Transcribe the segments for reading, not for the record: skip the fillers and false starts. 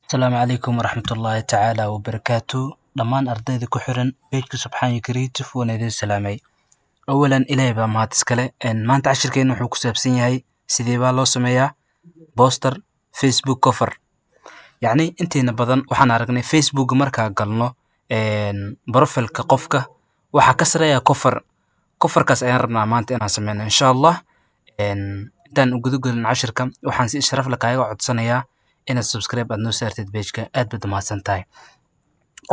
Asalaamu calaykum waraxmatullaahi tacaala wabarakaatu. Dhammaan ardayda ku xiran page-ka Subxaani Creative, waan idin salaamay. Awalan, Ilaahay baa mahad iskale. Maanta cashirkeena wuxuu ku saabsan yahay sidee baa loo sameeyaa poster Facebook cover. Yacni inteena badan waxaan aragnay Facebook markaa galno profile-ka qofka waxaa ka sareeya cover. Coverkaas ayaan rabnaa maanta inaan sameyno, insha Allah. Intaan u guda gelin cashirka, waxaan si sharaf leh kaaga codsanayaa inaad subscribe aad noo saartid page-ka. Aad baad umahadsan tahay.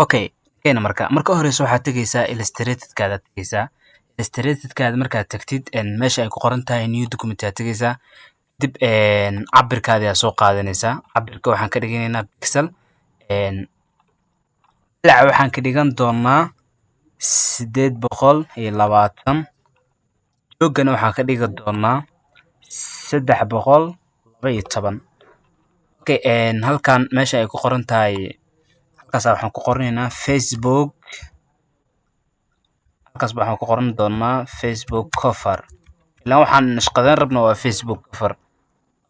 Okay, keena marka horeyso waxaad tegeysaa Illustrated-kaada tegeysaa. Illustrated-kaada markaad tagtid, meesha ay ku qoran tahay New Document aad tegeysaa. Dib cabirkaada ayaa soo qaadanaysaa. Cabirka waxaan ka dhiganaynaa pixel. Dhinaca waxaan ka dhigan doonaa 820. Joogana waxaan ka dhigi doonaa 312. Okay, halkan meesha ay ku qoran tahay, halkaas waxaan ku qoranaynaa Facebook. Halkaas waxaan ku qoran doonaa Facebook cover. Ilaan waxaan nashqadeyn rabnaa waa Facebook cover.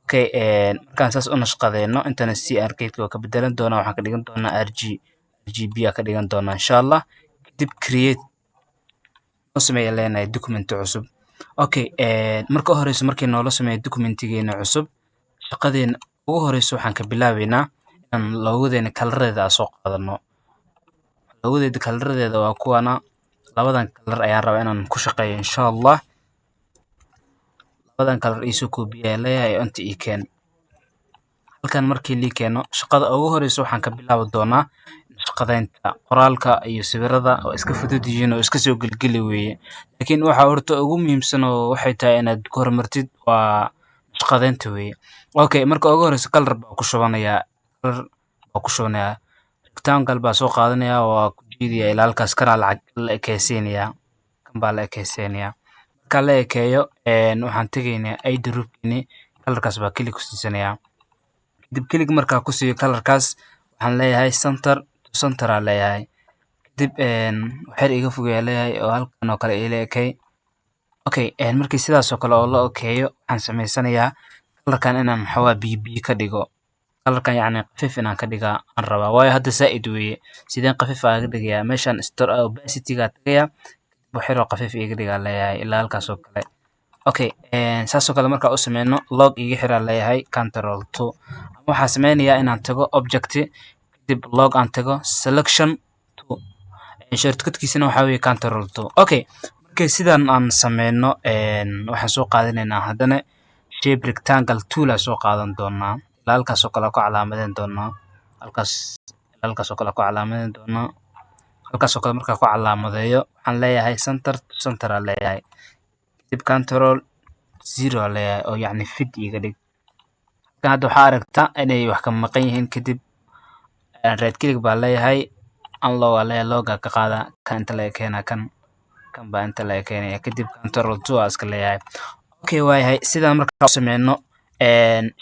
Okay, markaan saas u nashqadeyno, intana CRK waa ka bedelan doonaa. Waxaan ka dhigan doonaa RG RGB aa ka dhigan doonaa, insha Allah. Kadib create noo sameeya leenahay document cusub. Okay, marka horeyso markii noola sameeyo documentigeena cusub, shaqadeena ugu horeyso waxaan ka bilaabeynaa inaan logodeena color-adeeda aan soo qaadano. Logodeeda color-adeeda waa kuwana. Labadan color ayaan rabaa inaan ku shaqeeyo, insha Allah. Labadan color iisoo koobiya ayaan leeyahay oo inta ii keen. Halkan markii lii keeno, shaqada ugu horeyso waxaan ka bilaabi doonaa nashqadeynta qoraalka iyo sawirada. Oo iska fudud yihiin oo iska soo gelgeli weeye, laakiin waxa horta ugu muhiimsan oo waxay tahay inaad ku horumartid waa nashqadeynta weeye. Okay, marka ugu horeyso color baa ku shubanayaa. Color baa ku shubanayaa. Rectangle baa soo qaadanaya, waa ku jiidaya ilaa halkaas. Kanaa lacag la ekeysiinayaa, kan baa la ekeysiinayaa. Marka la ekeeyo, waxaan tegaynaa eyedropkeeni. Colorkaas baa click ku siisanayaa. Kadib click markaa ku siiyo colorkaas, waxaan leeyahay center to center aan leeyahay. Kadib waxyar iga fogeeyaa leeyahay oo halkan oo kale ila ekey. Okay, markii sidaas oo kale oo la ekeeyo, waxaan samaysanayaa colorkan inaan xoogaa biyo biyo ka dhigo. Colorkan yacni khafiif inaan ka dhigaa aan rabaa, waayo hadda zaa'id weeye. Sideen khafiif aaga dhigayaa? Meeshan opacity-ga tagayaa, wax yar oo khafiif iga dhigaa leeyahay ilaa halkaas oo kale. Okay, saas oo kale markaa u sameyno, lock iga xiraa leeyahay, control two. Waxaan sameynayaa inaan tago Object, kadib Lock aan tago, Selection Tool. Shortcutkiisana waxaa weeye control two. Okay, markii sidan aan sameyno, waxaan soo qaadanaynaa haddana shape rectangle tool aan soo qaadan doonaa. Ilaa halkaas oo kale ku calaamadeyn doonaa. Halkaas, ilaa halkaas oo kale ku calaamadeyn doonaa. Halkaas oo kale markaa ku calaamadeeyo, waxaan leeyahay center to center aan leeyahay. Kadib control zero aan leeyahay oo yacni fit iga dhig. Halkan hadda waxaa aragtaa inay wax ka maqan yihiin. Kadib right click baa leeyahay, unlock aa leeyahay, lock aa ka qaada. Kan inta laga keenaa, kan baa inta laga keenaya. Kadib control two aa iska leeyahay. Okay, waayahay. Sidaan markaa u sameyno,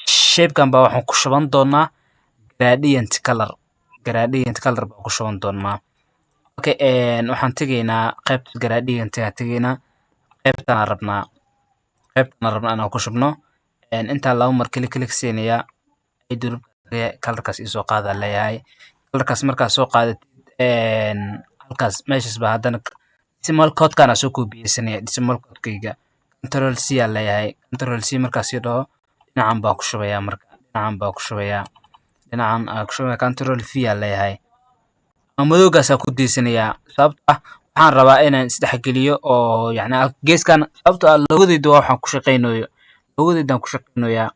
shapekan baa waxaan ku shuban doonaa gradient color. Gradient color baa ku shuban doonaa. Okay, waxaan tegaynaa qaybta gradient aa tegaynaa. Qaybtaan rabnaa inaan ku shubno. Intaan laba mar click click siinayaa, colorkaas isoo qaada leeyahay. Colorkaas markaa soo qaadatid, halkaas meeshaas baa haddana decimal code-kan aa soo koobiyeysanaya. Decimal code-kayga control C aa leeyahay. Control C markaa sii dhaho, dhinacan baa ku shubayaa. Marka dhinacan baa ku shubayaa, dhinacan aa ku shubaya. Control V aa leeyahay. Madowgaasaa ku deysanayaa, sababto ah waxaan rabaa inaan isdhexgeliyo oo yacni geeskan, sababto ah logodeyda waa waxaan ku shaqeynayo. Logodeydaan ku shaqeynayaa.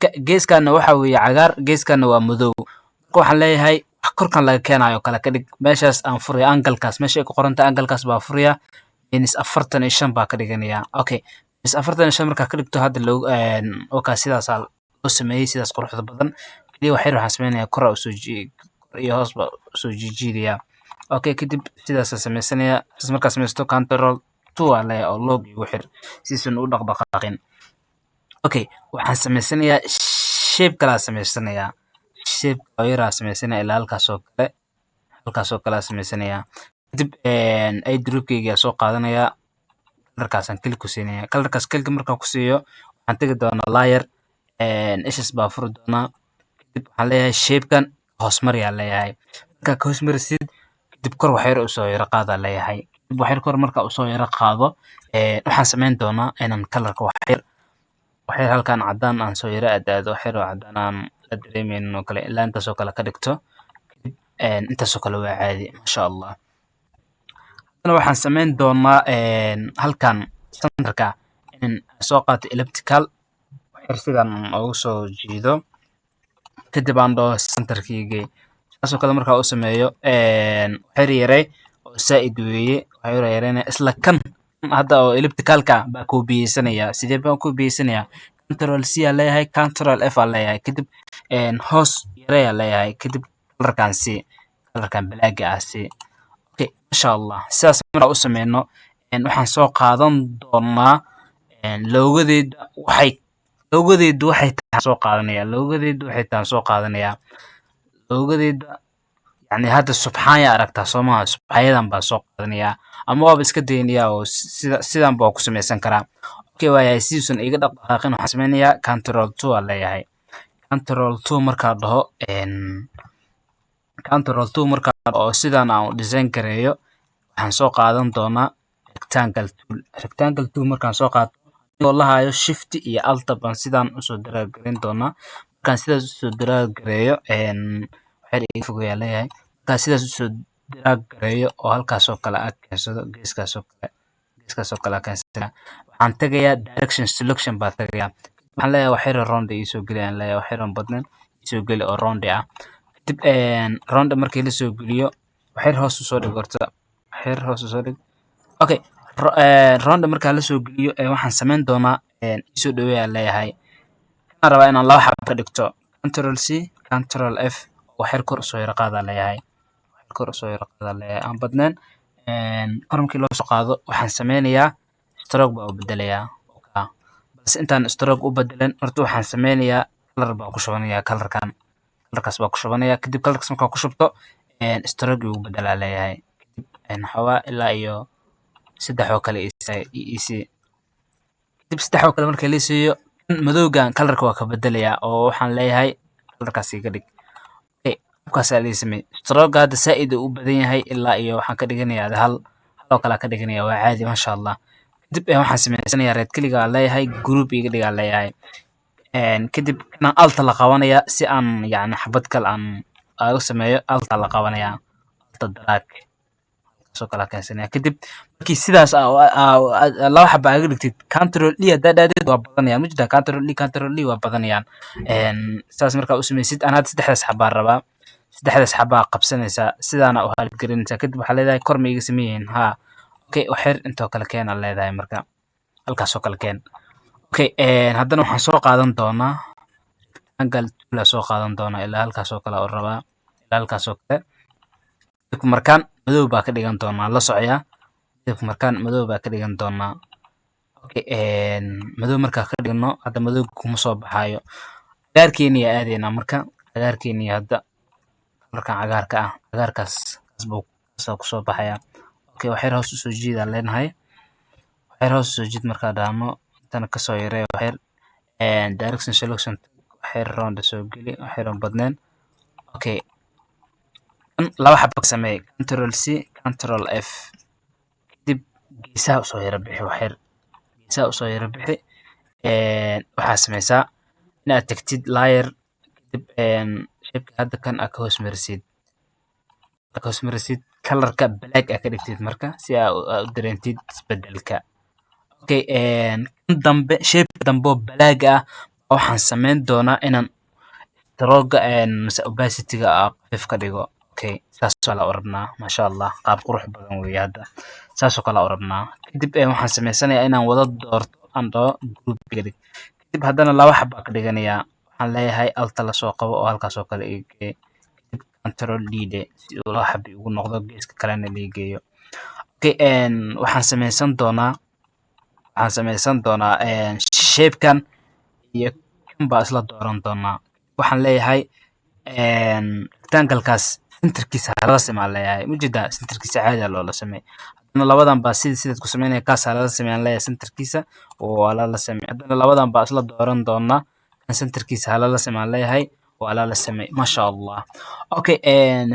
Marka geeskanna waxa weeye cagaar, geeskanna waa madow. Marka waxaan leeyahay wax korkan laga keenayo kale ka dhig. Meeshaas aan furaya, angle-kaas meesha ay ku qoran tahay, angle-kaas baa furaya. -45 baa ka dhiganayaa. Okay, -45 markaa ka dhigto, hadda loo wakaa sidaasaa loo sameeyey, sidaas quruxda badan. Kaliya wax yar waxaan sameynayaa, kor aa usoo kor iyo hoos baa usoo jiijiidayaa. Okay, kadib sidaasaa sameysanayaa. Sidaas markaa sameysto, control two aa leeyahay oo lock igu xir siisan u dhaqdhaqaaqin. Okay, waxaan sameysanayaa shape kalaa sameysanayaa. Shape oo yaraa sameysanaya ilaa halkaas oo kale, halkaas oo kale aa sameysanayaa. Kadib eyedropkayga soo qaadanayaa. Colorkaasaan click ku siinaya. Colorkaas click markaan ku siiyo, waxaan tegi doonaa Layer, ishas baa furi doonaa. Kadib waxaan leeyahay shapekan Hoos mariyaa leeyahay. Markaa ka hoos marisid kadib, kor wax yar usoo yara qaadaa leeyahay. Kadib wax yar kor markaa usoo yara qaado, waxaan samayn doonaa inaan colorka wax yar halkan caddaan aan soo yara aadaado, wax yar oo caddaan aan la dareemeynin oo kale, ilaa intaas oo kale ka dhigto. Kadib intaas oo kale waa caadi, masha Allah. Haddana waxaan samayn doonaa halkan centerka in soo qaato elliptical, wax yar sidan ugu soo jiido, kadib aan dhaho centerkiigay. Saas oo kale markaa u sameeyo, wax yar yarey oo zaa'id weeye, wax yar yareynaya. Isla kan hadda oo ellipticalka baa koobiyeysanaya. Sidee baan koobiyeysanaya? Control C aan leeyahay, Control F aan leeyahay, kadib hoos yarey aan leeyahay, kadib colorkan C, colorkan black ah C. Okay, masha Allah. Sidaas markaa u sameyno, waxaan soo qaadan doonaa logodeeda. Waxay logodeedu waxay tahay soo qaadanaya, logodeedu waxay tahay soo qaadanaya logodeeda. Yacni hadda subxaanya aragtaa, soo maha? Subxaayadan baan soo qaadanayaa ama waaba iska daynayaa oo sida sidan baa ku samaysan karaa. Okay, waayahay. Siduusan iga dhaqdhaqaaqin, waxaan sameynayaa Control two aan leeyahay. Control two markaa dhaho, Control two markaa oo sidan aan u design gareeyo, waxaan soo qaadan doonaa rectangle tool. Rectangle tool markaan soo qaato oo la hayo Shift iyo Alt baan sidaan usoo drag gareyn doonaa. Markaan sidaas usoo drag gareeyo, waxyar iga fogeeyaa leeyahay. Markaan sidaas usoo drag gareeyo oo halkaas oo kale aad keensado, geeskaas oo kale, geeskaas oo kale aad keensana, waxaan tagayaa direction selection baa tagayaa. Waxaan leeyahay wax yar oo round ii soo geli aan leeyahay, wax yar oo badnayn ii soo geli oo round ah. Kadib round markii la soo geliyo, wax yar hoos usoo dhig horta, wax yar hoos usoo dhig. Okay, round markaa la soo geliyo, waxaan samayn doonaa ii soo dhaweey aan leeyahay. Waxaan rabaa inaan laba xabo ka dhigto. Control C, Control F, wax yar kor usoo yara qaadaa leeyahay, wax yar kor usoo yara qaadaa leeyahay, aan badnayn. Kor markii loo soo qaado, waxaan sameynayaa stroke baa u bedelayaa. Balse intaan stroke u bedelan, horta waxaan sameynayaa color baan ku shubanayaa. Colorkan, colorkaas baa ku shubanaya. Kadib colorkaas markaan ku shubto, stroke igu bedelaa leeyahay. Kadib xoogaa ilaa iyo 3 oo kale ii sii. Kadib 3 oo kale marka la siiyo, madowgan colorka waa ka bedelayaa oo waxaan leeyahay colorkaas iga dhig. Okay, habkaas ayaa la sameeyay. Stroke hadda zaa'id uu u badan yahay, ilaa iyo waxaan ka dhiganayaa hal hal oo kale ka dhiganaya, waa caadi, masha Allah. Kadib waxaan sameysanayaa right click aan leeyahay, group iga dhigaa leeyahay. Kadib kana Alt la qabanaya si aan yacni xabad kale aan aga sameeyo. Alt la qabanaya, Alt drag soo kala keensanaya. Kadib markii sidaas laba xaba aga dhigtid, Control D haddaa dhahdid, waa badanayaan. Mujida Control D, Control D waa badanayaan. Sidaas markaa u sameysid, aan hadda saddexdaas xabaa rabaa. Saddexdaas xabaa qabsanaysaa, sidaana u halgarinaysaa. Kadib waxaa leedahay kor ma iga sameeyihiin? Haa, okay, wax yar intoo kale keen aan leedahay. Marka halkaas oo kale keen. Okay, haddana waxaan soo qaadan doonaa rectangle tool aa soo qaadan doonaa, ilaa halkaas oo kale oo rabaa, ilaa halkaas oo kale. Midabka markaan madow baa ka dhigan doonaa, la socyaa. Midabka markaan madow baa ka dhigan doonaa. Okay, madow markaa ka dhigno, hadda madow kuma soo baxaayo. Cagaarkeeni yaa aadaynaa. Marka cagaarkeeni hadda, markaan cagaarka ah, cagaarkaas kaas buu kaas kusoo baxaya. Okay, wax yar hoos usoo jiid aan leenahay. Wax yar hoos usoo jiid markaa dhahno, intana kasoo yaree wax yar. Direction selection, wax yar round soo geli, wax yar oo badnayn. Okay, laba xabo ka sameey. Control C, Control F. Kadib geesaha usoo yara bixi, wax yar geesaha usoo yara bixi. Waxaa sameysaa inaad tagtid layer, kadib shape hadda kan aad ka hoos marisid, ka hoos marisid, colorka black aad ka dhigtid, marka si aa u dareentid isbedelka. Okay, kan dambe, shape dambe oo black ah, waxaan sameyn doonaa inaan stroke mise opacity-ga aa khafiif ka dhigo. Okay, saas oo kale u rabnaa, masha Allah, qaab qurux badan weeye hadda. Saas oo kale u rabnaa. Kadib waxaan sameysanayaa inaan wada doorto, aan dhaho group iga dhig. Kadib haddana laba xaba ka dhiganayaa. Waxaan leeyahay Alt la soo qabo oo halkaas oo kale ii gee. Kadib Control D dhe si uu laba xaba igu noqdo, geeska kalena lii geeyo. Okay, waxaan sameysan doonaa shape-kan iyo kan baa isla dooran doonaa. Waxaan leeyahay rectangle-kaas centerkiisa halala simaa leeyahay. Ujeedaa, centerkiisa caadi aa loola sameey. Haddana labadan baa sidii sidaad ku sameynaya, kaas halala sameeyaan leeyahay, centerkiisa waa lala sameey. Haddana labadan baa isla dooran doonaa, kan centerkiisa halala simaan leeyahay. Waa lala samey, maasha Allah. Okay,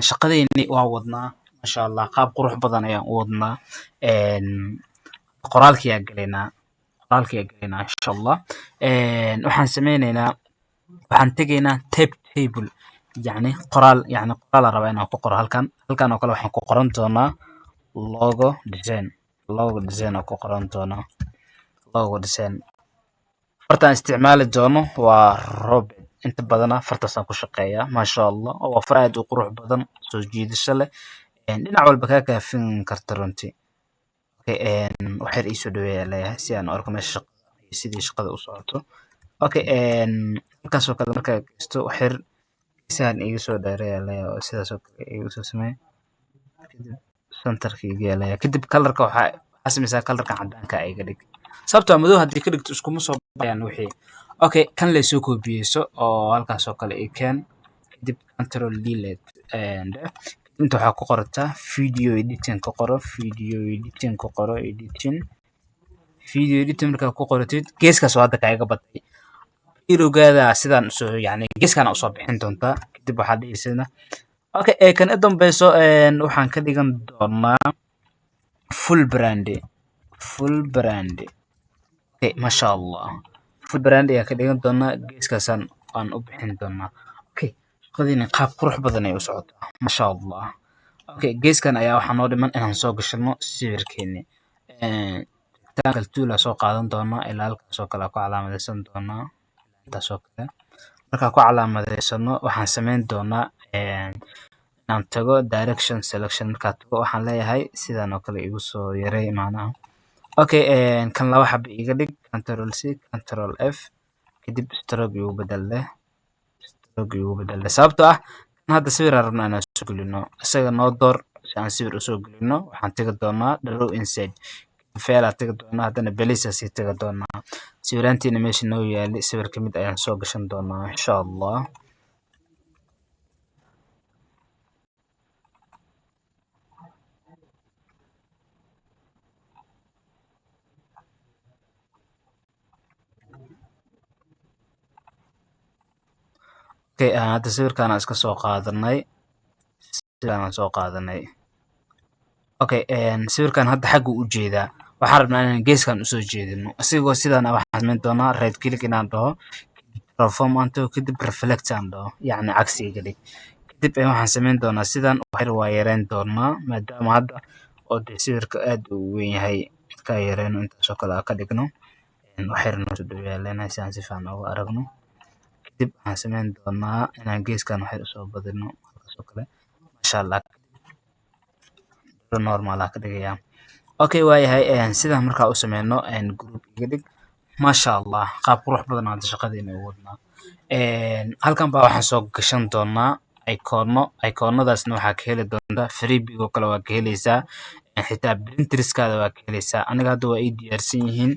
shaqadeeni waa wadnaa, maasha Allah, qaab qurux badan ayaan u wadnaa. Qoraalkii ayaa galaynaa, qoraalkii ayaa galaynaa, insha Allah. Waxaan sameyneynaa, waxaan tegaynaa type table, yacni qoraal, yacni qoraal aan rabaa inaan ku qoro halkan. Halkan oo kale waxaan ku qoran doonaa logo design. Logo design aan ku qoran doonaa, logo design. Fartaan isticmaali doono waa Robert. Inta badana fartaasaan ku shaqeeyaa, maasha Allah. Waa far aad u qurux badan, soo jiidasho leh, dhinac walba kaa kaafin karta runtii. Okay, wax yar iisoo dhaweeyaa leeyahay si aan u arko meesha shaqada iyo sidii shaqada u socoto. Okay, halkaas oo kale markaa geysto, wax yar geesahan iga soo dheereeyaa leeyahay oo sidaas oo kale igu soo sameey. Kadib centerka iga yeelaya. Kadib colorka waxaa sameysaa colorka cadaanka iga dhig, sababtoo ah madow haddii ka dhigto iskuma soo baxayaan wixii. Okay, kan lay soo koobiyeyso oo halkaas oo kale i keen. Kadib Control Delete. Inta waxaa ku qorataa video editing. Ku qoro video editing, ku qoro editing, video editing. Markaa ku qoratid, geeskaas oo hadda kaaga batay erowgaada sidaan usoo, yani geeskaan usoo bixin doontaa. Kadib waxaad dhihiysana okay, ee kan i dambeyso waxaan ka dhigan doonaa full brand, full brand. Okay, masha Allah, full brand ayaan ka dhigan doonaa, geeskaasaan aan u bixin doonaa. Okay, shaqadiina qaab qurux badan ay u socotaa, masha Allah. Okay, geeskan ayaa waxaa noo dhiman inaan soo gashano sawirkeeni. Rectangle tool aa soo qaadan doonaa, ilaa halkaas oo kale aa ku calaamadeysan doonaa, intaas oo kale. Markaan ku calaamadeysano, waxaan sameyn doonaa inaan tago direction selection. Markaan tago, waxaan leeyahay sidan oo kale igu soo yaray macnaha. Okay, kan laba xaba iga dhig. Control C, Control F. Kadib stroke igu bedel leh, stroke igu bedel leh, sababtoo ah kan hadda sawir aan rabnaa inaan soo gelino. Isaga noo door si aan sawir usoo gelino. Waxaan tegi doonaa draw inside file aan tegi doonaa, haddana place sii tegi doonaa. Sawiraantiina meesha noo yaali, sawir kamid ayaan soo gashan doonaa, insha Allah. Okay, hadda sawirkaan aan iska soo qaadanay, sawirkaan aan soo qaadanay. Okay, sawirkan hadda xagga u jeedaa. Waxaan rabnaa inaan geeskan usoo jeedino asigoo sidaan. Waxaan samayn doonaa right click inaan dhaho, transform aan tago, kadib reflect aan dhaho, yacni cagsi iga dhig. Kadib waxaan samayn doonaa sidan, wax yar waa yareyn doonaa, maadaama hadda oo dee sawirka aad uu weyn yahay. Markaa yareyno, intaas oo kale aan ka dhigno. Wax yar noo soo dhaweeyaa leenahay si aan si fiican uga aragno. Kadib waxaan samayn doonaa inaan geeskan wax yar usoo badino, halkaas oo kale, masha Allah. Normal aan ka dhigayaa. Okay, waayahay. Sidaan markaa u sameyno, group iga dhig, maasha Allah. Qaab qurux badan hadda shaqadeena u wadnaa. Halkan baa waxaan soo gashan doonaa icono. Iconadaasna waxaa ka heli doontaa Freepik oo kale waa ka heleysaa, xitaa Pinterestkaada waa ka heleysaa. Aniga hadda waa ii diyaarsan yihiin.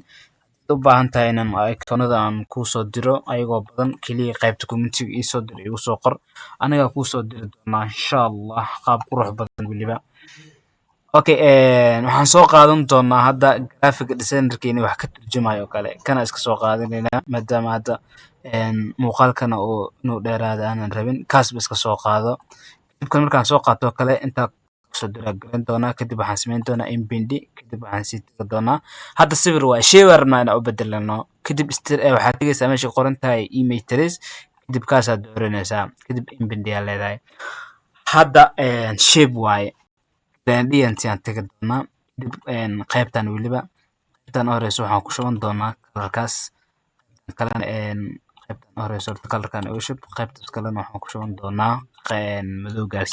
U baahan tahay inaan iconada aan kuusoo diro ayagoo badan, keliya qaybta commentiga iisoo dir, igu soo qor, anigaa kuusoo diri doonaa, insha Allah, qaab qurux badan weliba. Okay, waxaan soo qaadan doonaa hadda graphic designerkeeni wax ka turjumayo oo kale. Kana iska soo qaadanaynaa, maadaama hadda muuqaalkana uu inuu dheeraado aanan rabin. Kaas ba iska soo qaado. Kadibkan markaan soo qaato oo kale, intaa kusoo drag garan doonaa. Kadib waxaan samayn doonaa inpaint. Kadib waxaan sii tegi doonaa, hadda sawir waa shay baan rabnaa inaan u bedelano. Kadib waxaad tegeysaa meesha qoran tahay image trace. Kadib kaasaad dooranaysaa. Kadib inpaint ayaa leedahay. Hadda shape waaye, gradient aan tegi doonaa. Kadib qaybtan, weliba qaybtan u horeyso, waxaan ku shuban doonaa colorkaas kalena. Qaybtan u horeyso horta colorkan igu shub. Qaybtaas kalena waxaan ku shuban doonaa madowgaas.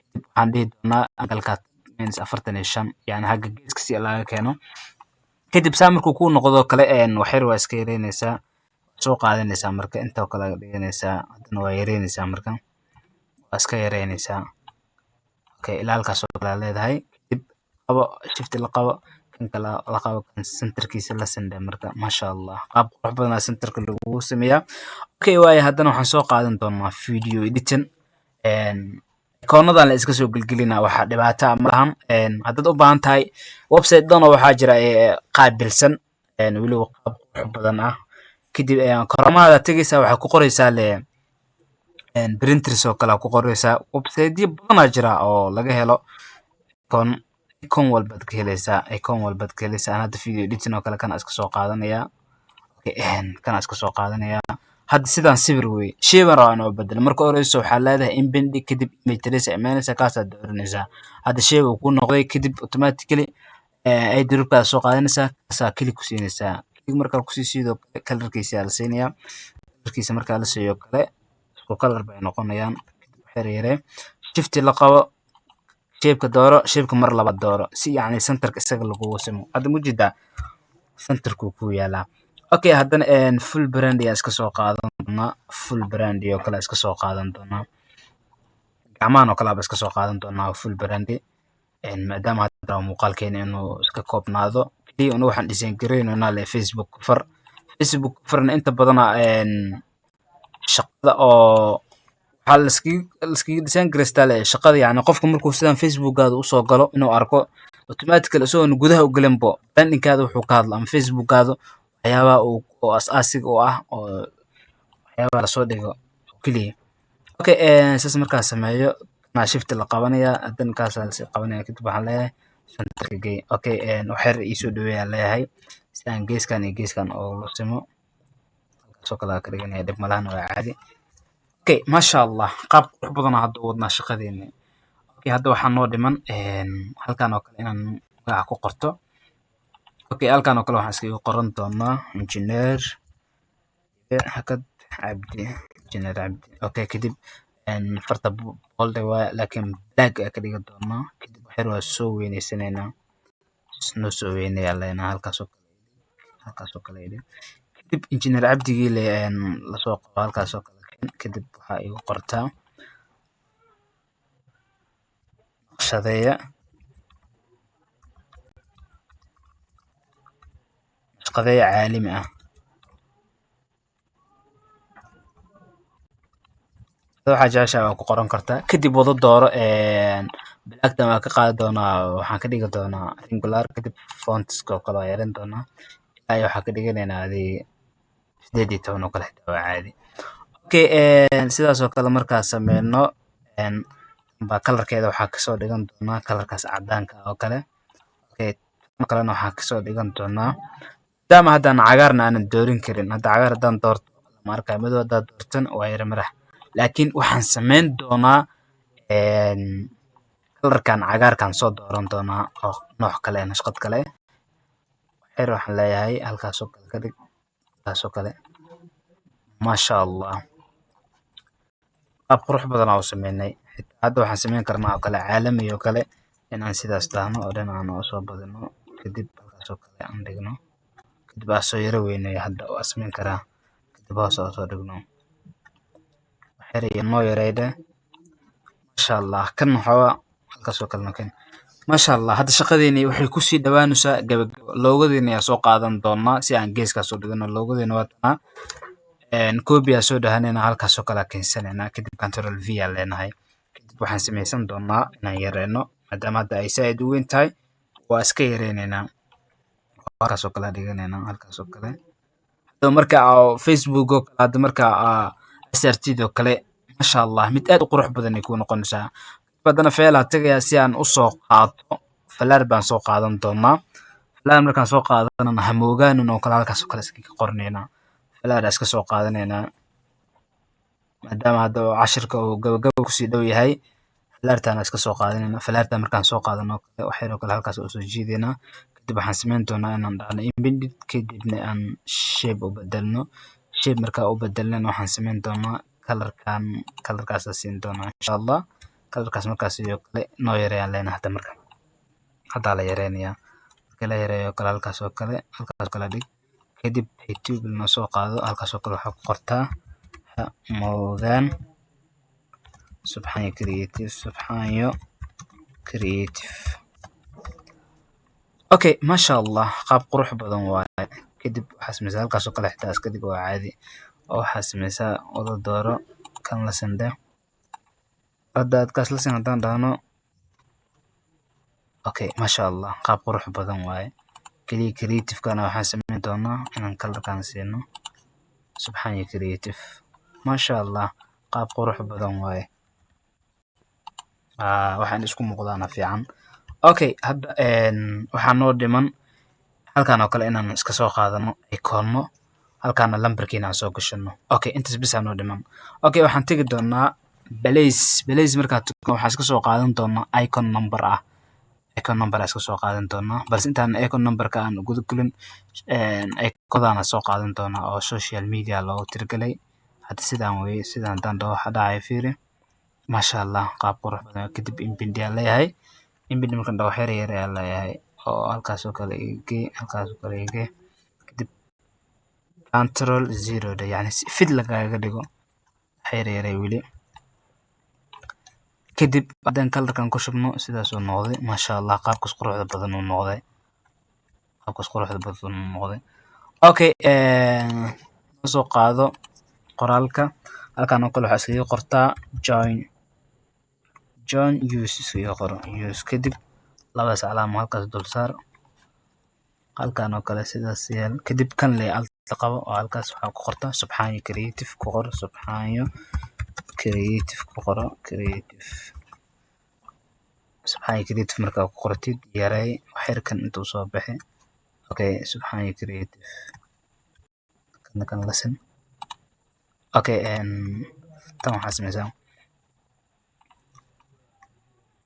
Kadib waxaan dhihi doonaa angle-ka -45, yani xagga geeska si laga keeno. Kadib saa markuu kuu noqdo kale, wax yar waa iska yareyneysaa, soo qaadanaysaa. Marka intoo kale dhiganaysaa, haddana waa yareyneysaa, marka waa iska yareyneysaa. Okay, ilaa halkaas oo kale aad leedahay. Kadib qabo, shift la qabo, kan kale la qabo, kan centerkiisa la sendhe. Marka maasha Allah, qaab qurux badan aa centerka lagugu sameeyaa. Okay, waayo haddana waxaan soo qaadan doonaa video editing. Icoonadan la iska soo gelgelinaa, waxa dhibaato ah ma lahan. Haddaad u baahan tahay website dhan oo waxaa jira qaabilsan, weliba qaab qurux badan ah. Kadib Chrome-kaada tegeysaa, waxaa ku qoreysaa le Printers oo kale aa ku qoreysaa. Website-yo badan aa jira oo laga helo icon. Icon walbaad ka heleysaa, icon walbaad ka heleysaa. Aan hadda video editing oo kale kana iska soo qaadanaya. Okay, kana iska soo qaadanaya. Hadda sidaan sawir wey, shape baan rabaa inaan u bedelo. Marka horeyso waxaa leedahay inpaint, kadib image trace imaanaysa, kaasaad dooranaysaa. Hadda shape uu ku noqday. Kadib automatically eyedropkaa soo qaadanaysaa, kaasaa click ku siinaysaa. Click markaa kusii sidoo kale colorkiisa la siinayaa. Colorkiisa markaa la siiyo kale, isku color bay noqonayaan. Kadib waxyar yaree, shift la qabo, shape-ka dooro, shape-ka mar labaad dooro, si yacni centerka isaga lagugu simo. Hadda mujidaa centerkuu ku yaalaa. Okay, haddana full brand ayaa iska soo qaadan doonaa. Full brand oo kale iska soo qaadan doonaa. Gacmahan oo kale aba iska soo qaadan doonaa full brand, maadaama hadda muuqaalkeena inuu iska koobnaado kaliya. Unu waxaan design gareynaynaa le Facebook cover. Facebook coverna inta badana shaqada oo waxaa laskaga design gareystaa le shaqada, yacni qofka markuu sidan Facebookgaada usoo galo inuu arko automatically isagoon gudaha u gelinbo brandingkaada wuxuu ka hadlo ama Facebookgaada waxyaabaha uu oo asaasiga u ah oo waxyaabaha lasoo dhigo oo keliya. Okay, saas markaan sameeyo, naa shift la qabanaya, haddana kaasaa lasii qabanaya. Kadib waxaan leeyahay centerka gey. Okay, wax yar iisoo dhaweeyaan leeyahay si aan geeskan iyo geeskan oola simo. Halkaasoo kale aan ka dhiganaya, dhib malahan, waa caadi. Okay, maasha Allah, qaab qurux badan hadda u wadnaa shaqadeeni. Okay, hadda waxaa noo dhiman halkan oo kale inaan magaca ku qorto. Okay, halkan oo kale waxaan iskaga qoran doonaa Engineer Hakad Cabdi, Engineer Cabdi. Okay, kadib farta bold waaye, laakiin black ayaa ka dhigi doonaa. Kadib wax yar waa soo weyneysanaynaa, noo soo weyneeyaa leenahay. Halkaas oo kale, halkaas oo kale idhi. Kadib Engineer Cabdigii le lasoo qabo, halkaas oo kale. Kadib waxaa igu qortaa naqshadeeya, naqshadeeya caalami ah. Waxaa jeceshahay waa ku qoran kartaa. Kadib wada dooro, blacktan waa ka qaadi doonaa, waxaan ka dhigi doonaa regular. Kadib fontska oo kale waa yareyn doonaa, ilaa iyo waxaa ka dhiganaynaa adi 18 oo kale, xitaa waa caadi. Okay, sidaas oo kale markaa sameyno baa colorkeeda waxaa kasoo dhigan doonaa colorkaas cadaanka oo kale. Okay, tan kalena waxaa kasoo dhigan doonaa, maadaama haddaan cagaarna aanan doorin karin. Hadda cagaar haddaan doorto lama arkayo, madow haddaad doortana waa yara madax. Laakiin waxaan sameyn doonaa colorkan cagaarkan soo dooran doonaa oo nooc kale, nashqad kale. Xer waxaan leeyahay halkaas oo kale ka dhig, halkaas oo kale. Maasha Allah, qaab qurux badan aa u sameynay. Xitaa hadda waxaan sameyn karnaa oo kale caalami oo kale inaan sidaas dhahno oo dhinacan usoo badino, kadib halkaas oo kale aan dhigno, kadib aan soo yara weyneeyo. Hadda waa sameyn karaa. Kadib hoos oo soo dhigno, xer iyo noo yareydhe. Maasha Allah, kan waxaa halkaas oo kale noo keen. Maasha Allah, hadda shaqadeeni waxay kusii dhawaanaysaa gabagabo. Logodeeni ayaa soo qaadan doonaa si aan geeskaas u dhigno. Logodeeni waa tanaa. Copy aa soo dhahanayna, halkaas oo kale keensanayna. Kadib Control V aan leenahay. Kadib waxaan sameysan doonaa inaan yareyno, maadaama hadda ay saaid u weyn tahay. Waa iska yareyneynaa, halkaas oo kale dhiganaynaa, halkaas oo kale. Hadda marka Facebook oo kale, hadda marka SRT oo kale, maasha Allah, mid aad u qurux badan ay kuu noqonaysaa. Haddana file aa tagayaa si aan usoo qaato falaar baan soo qaadan doonaa. Falaar markaan soo qaadanana, hamoogaanin oo kale halkaas oo kale iskaga qornaynaa. Falaar iska soo qaadanaynaa, maadaama hadda cashirka uu gabagaba kusii dhow yahay. Falaartaan iska soo qaadanayna. Falaarta markaan soo qaadano kale, wax yar oo kale halkaas usoo jiidaynaa. Kadib waxaan sameyn doonaa inaan dhahno inpaint, kadibna aan shape u bedelno. Shape markaa u bedelnana, waxaan sameyn doonaa colorkan, colorkaas siin doonaa insha Allah. Colorkaas markaas iyo kale noo yareeyaan leenahay. Hadda marka haddaa la yareynayaa. Marka la yareeyo kale, halkaas oo kale, halkaas oo kale dhig. Kadib tube noo soo qaado, halkaas oo kale waxaa ku qortaa Moogaan Subxaanyo Creative, Subxaanyo Creative. Okay, maasha Allah, qaab qurux badan waaye. Kadib waxaa sameysaa halkaas oo kale, xitaa iska dhig, waa caadi. Oo waxaa sameysaa wada dooro, kan la sande. Hadda adkaas la sin haddaan dhahno. Okay, maasha Allah, qaab qurux badan waaye. Kaliya creative-kana waxaan sameyn doonaa inaan colorkan siino Subxaanyo Creative. Maasha Allah. Qaab qurux badan waaye. Waxaan isku muuqdaana fiican. Okay, hadda waxaa noo dhiman halkan oo kale inaan iska soo qaadano icono, halkaana lambarkiina aan soo gashano. Okay, intaas bis aa noo dhiman. Okay, waxaan tegi doonaa place. Place markaad tagto, waxaan iska soo qaadan doonaa icon number ah. Icon number aan iska soo qaadan doonaa, balse intaan icon numberka aan guda gelin, iconadana soo qaadan doonaa oo social media loogu talagalay. Hadda sidaan weye. Sidaan haddaan dhaho, waxa dhacaya fiiri. Maasha Allah, qaab qurux badan. Kadib inpaint aan leeyahay. Inpaint markaan dhaho, wax yar yar ayaan leeyahay oo halkaas oo kale igee, halkaas oo kale igee. Kadib control zero dhe, yacni si fit lagaaga dhigo. Wax yar yaray weli. Kadib haddaan colorkan ku shubno, sidaas uu noqday. Maasha Allah, qaabkaas quruxda badan uu noqday, qaabkaas quruxda badan uu noqday. Okay, soo qaado qoraalka. Halkan oo kale waxaa iskaga qortaa "join", "join us" iskaga qoro, "use". Kadib labadaas calaamo halkaas dul saar. Halkan oo kale sidaas yeel. Kadib kan le alt qabo oo halkaas waxaa ku qortaa "Subxaanyo Creative" ku qor. "Subxaanyo Creative" ku qoro. Creative, "Subxaanyo Creative" markaa ku qortid, yaray wax yar kan intuu soo bixi. Okay, "Subxaanyo Creative" kana kan lasin. Okay, tan waxaa sameysaa,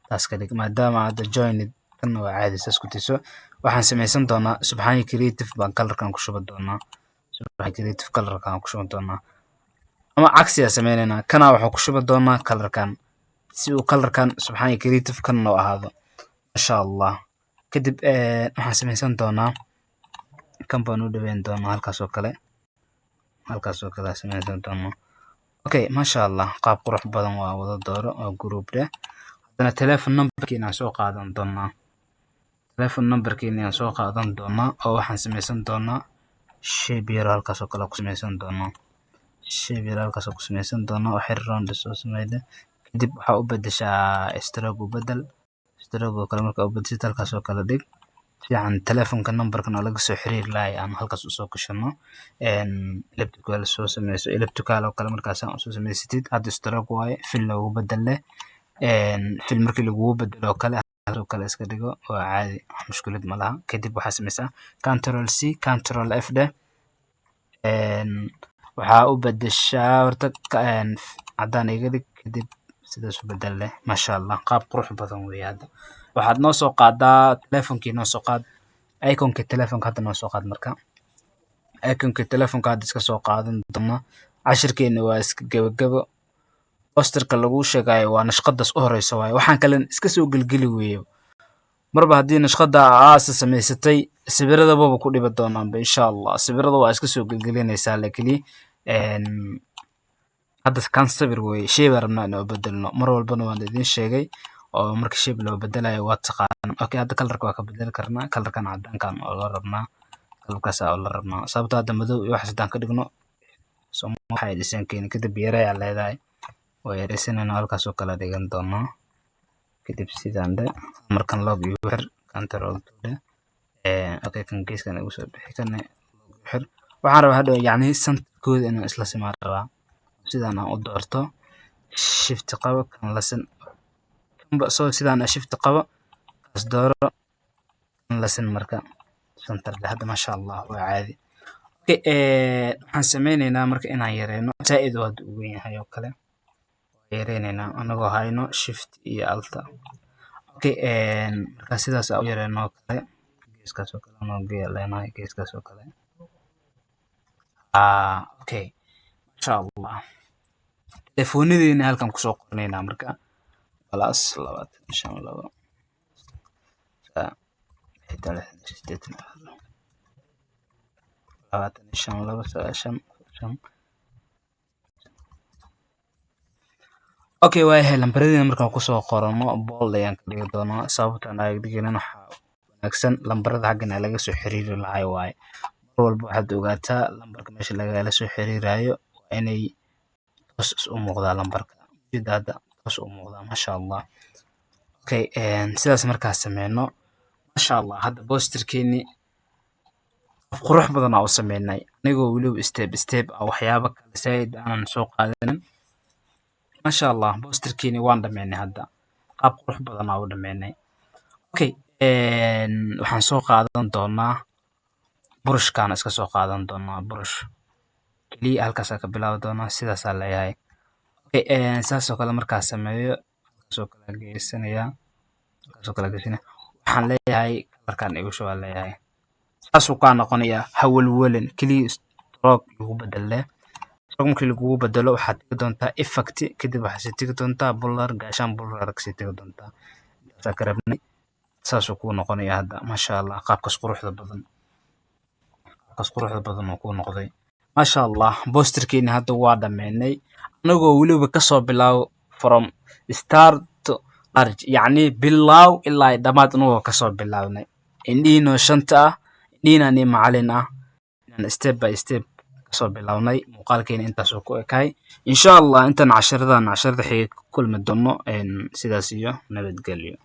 taas ka dhig. Maadaama hadda join tan waa caadi, saas ku tiso. Waxaan sameysan doonaa "Subxaanyo Creative" baan colorkan ku shuban doonaa. "Subxaanyo Creative" colorkan ku shuban doonaa, ama cagsi aa sameyneynaa. Kana waxaan ku shuban doonaa colorkan, si uu colorkan "Subxaanyo Creative" kan noo ahaado. Masha Allah. Kadib waxaan sameysan doonaa, kan baan u dhaweyn doonaa halkaas oo kale, halkaas oo kale sameysan doonaa. Okay, masha Allah, qaab qurux badan. Waa wada dooro oo group dheh. Haddana telephone numberkiina aan soo qaadan doonaa. Telephone numberkiina aan soo qaadan doonaa oo waxaan sameysan doonaa shape yar halkaas oo kale ku sameysan doonaa. Shape yar halkaas oo ku sameysan doonaa. Wax yar round soo sameyda. Kadib waxaa u bedeshaa stroke, u bedel stroke oo kale. Markaa u bedeshid, halkaas oo kale dhig fiican. Telefonka numberkan oo laga soo xiriiri lahay aan halkaas usoo gashano. Elliptical soo sameyso, elliptical oo kale. Markaas aan usoo sameysatid, hadda stroke waaye, fill loogu bedel leh. Fill markii lagugu bedelo oo kale, oo kale iska dhigo, waa caadi, wax mushkilad ma laha. Kadib waxaa sameysaa control C, control F dheh. Waxaa u bedeshaa horta cadaan iga dhig. Kadib sidaas u bedel leh. Maasha Allah, qaab qurux badan weeye. Hadda waxaad noo soo qaadaa telefonkii, noo soo qaad iconkii telefonka. Hadda noo soo qaad marka iconkii telefonka. Hadda iska soo qaadan doona. Cashirkeena waa iska gebagebo. Posterka lagu sheegayo waa nashqadaas u horeysa waaye. Waxaan kale iska soo gelgeli weeye. Marba haddii nashqada aasa samaysatay, sawiradababa ku dhiba doonaanba, insha Allah. Sawirada waa iska soo gelgelinaysaa la keliya. Hadda kan sawir weeye, shay baan rabnaa inaan u bedelno. Mar walbana waan idin sheegay oo marka shape loo bedelayo waa taqaanaan. Okay, hadda colorka waa ka bedeli karnaa. Colorkan cadaankan oo la rabnaa, colorkaas oo la rabnaa, sababta hadda madow iyo waxaas haddaan ka dhigno so waxay dhiseen keeni. Kadib yare ayaa leedahay, waa yareysanayna, halkaas oo kale dhigan doonaa. Kadib sidaan dhe. Markan lock igu xir, control dhe. Okay, kan geeskan igu soo bixi, kan lock igu xir. Waxaan rabaa hadhow, yacni, centerkooda inaan isla simaan rabaa. Sidaan aan u doorto, shift qabo, kan lasin soo. Sidaan shift qabo, kaas dooro, kan lasin. Marka center dhe. Hadda maasha Allah, waa caadi. Okay, waxaan sameyneynaa marka inaan yareyno. Zaaid oo hadda u weyn yahay oo kale, waa yareyneynaa anagoo hayno shift iyo alta. Okay, marka sidaas aan u yareyno oo kale, geeskaas oo kale noo geeya leenahay, geeskaas oo kale. Okay, masha Allah. Telefoonadeenna halkan kusoo qorneynaa marka +25 2 60 84 25 2 9 5. Okay, waayahay. Lambaradena markaan kusoo qorano, bold ayaan ka dhigi doonaa. Sababta aan aga dhigaynin, waxaa wanaagsan lambarada xaggan laga soo xiriiri lahay waaye. Mar walba waxaad ogaataa lambarka meesha lagala soo xiriirayo waa inay toos u muuqdaa lambarka. Jida hadda toos u muuqdaa, masha Allah. Okay, sidaas markaa sameyno, masha Allah, hadda posterkeeni qurux badan aa u sameynay, anigoo weliba step step ah, waxyaabo kale saaid aanan soo qaadanin. Maasha Allah, posterkeeni waan dhameynay hadda, qaab qurux badan aa u dhameynay. Okay, waxaan soo qaadan doonaa brushkaan, iska soo qaadan doonaa brush keliya. Halkaasaa ka bilaabi doonaa, sidaasaa leeyahay. Okay, saas oo kale markaa sameeyo, halkaasoo kale geysanayaa, halkaasoo kale geysanaya. Waxaan leeyahay colorkan igu shubaa leeyahay. Saasuu kaa noqonayaa. Ha welwelin, keliya stroke igu bedel leh. Stroke markii lagugu bedelo, waxaad tegi doontaa effect, kadib waxaad sii tegi doontaa blur, Gaussian blur kasii tegi doontaa. Intaasaa ka rabnay. Saasuu kuu noqonayaa hadda. Maasha Allah, qaabkaas quruxda badan, qaabkaas quruxda badan oo kuu noqday. Maasha Allah, posterkeeni hadda waa dhameynay, anagoo weliba kasoo bilaabo from start to large, yacni bilaaw ilaa dhammaad, anagoo kasoo bilaabnay indhihiinoo shanta ah, indhihiinaan macalin ah, inaan step by step kasoo bilaabnay. Muuqaalkeena intaasoo ku ekaay. Insha Allah, intaan cashiradan casharada xiga ku kulmi doono, sidaas iyo nabadgelyo.